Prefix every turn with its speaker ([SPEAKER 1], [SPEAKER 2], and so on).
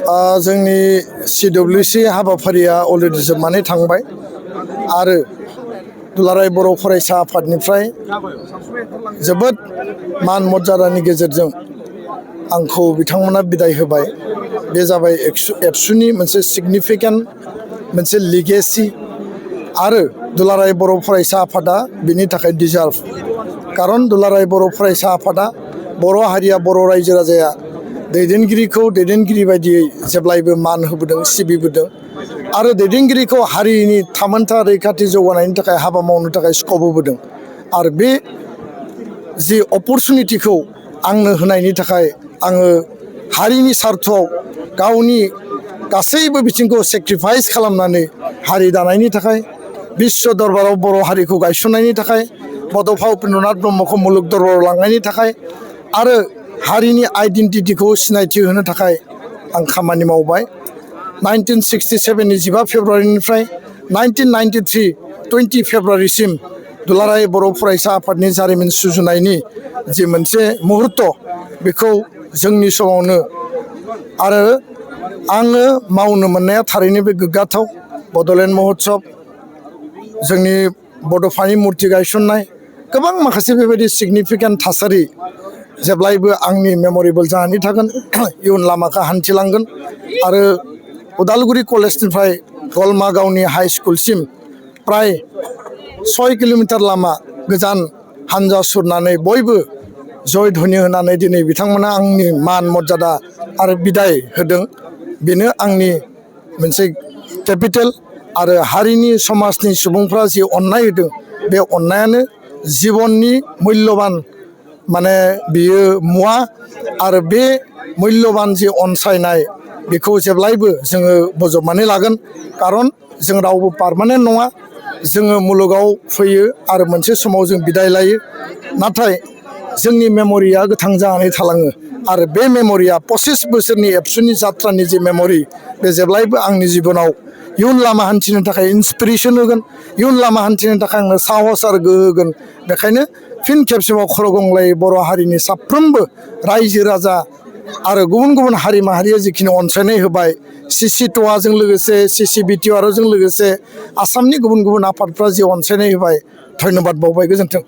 [SPEAKER 1] जोंनि CWC हाबाफारिया already जोबनानै थांबाय आरो दुलाराय बर' फरायसा आफादनिफ्राय जोबोद मान मर्यादानि गेजेरजों आंखौ बिथांमोना बिदाय होबाय। बे जाबाय एबसुनि मोनसे सिगनिफिकेन्ट मोनसे लिगेसि आरो दुलाराय बर' फरायसा आफादा बिनि थाखाय डिजार्भ। कारन दुलाराय बर' फरायसा आफादा बर' हारिया बर' रायजो राजाया दैदेनगिरिखौ दैदेनगिरि बायदियै जेब्लायबो मान होबोदों सिबिबोदों आरो दैदेनगिरिखौ हारिनि थामोनथा रैखाथि जौगानायनि थाखाय हाबा मावनो थाखाय स्कप होबोदों। आरो बे जि अपरचुनिटिखौ आंनो होनायनि थाखाय आङो हारिनि सार्थआव गावनि गासैबो बिथिंखौ सेक्रिफाइस खालामनानै हारि दानायनि थाखाय बिश्व दरबाराव बर' हारिखौ गायसननायनि थाखाय बड'फा उपेन्द्रनाथ ब्रह्मखौ मुलुग दरबाराव लांनायनि थाखाय आरो हारिनि आइडेन्टिटिखौ सिनायथि होनो थाखाय आं खामानि मावबाय। 1967 15 फेब्रुवारिनिफ्राय 1993 20 फेब्रुवारिसिम दुलाराय बर' फरायसा आफादनि जारिमिन सुजुनायनि जि मोनसे मुहुर्त बेखौ जोंनि समावनो आरो आङो मावनो मोननाया थारैनो बे गोग्गाथाव। बड'लेण्ड महोत्सब, जोंनि बड'फानि मुर्ति गायसननाय, गोबां माखासे बेबायदि सिगनिफिकेन्ट थासारि जेब्लायबो आंनि मेमरिबोल जानानै थागोन, इयुन लामाखौ हान्थिलांगोन। आरो उदालगुरि कलेजनिफ्राय गलमागावनि हाई स्कुलसिम प्राय 6 किल'मिटार लामा गोजान हानजा सुरनानै बयबो जय ध्वनि होनानै दिनै बिथांमोना आंनि मान मर्यादा आरो बिदाय होदों। बेनो आंनि मोनसे केपिटेल आरो हारिनि समाजनि सुबुंफ्रा जि अननाय होदों बे अननायानो जिबननि मुल्यबान माने बियो मुवा। आरो बे मुल्यबान जि अनसायनाय बेखौ जेब्लायबो जोङो बजबनानै लागोन। कारन जों रावबो पारमानेन्ट नङा, जोङो मुलुगाव फैयो आरो मोनसे समाव जों बिदाय लायो। नाथाय जोंनि मेमरिया गोथां जानानै थालाङो आरो बे मेमरिया 25 बोसोरनि एबसुनि जात्रानि जि मेमरि बे जेब्लायबो आंनि जिबनाव इयुन लामा हान्थिनो थाखाय इन्सपिरेसन होगोन, इयुन लामा हान्थिनो थाखाय आंनो साहस आरो गोहो होगोन। बेखायनो फिन खेबसेबाव खर' गंग्लायै बर' हारिनि साफ्रोमबो रायजो राजा आरो गुबुन गुबुन हारि माहारिया जिखिनि अनसायनाय होबाय, CC2जों लोगोसे CC BTRजों लोगोसे आसामनि गुबुन गुबुन आफादफ्रा जि अनसायनाय होबाय, धन्यबाद बावबाय। गोजोन्थों।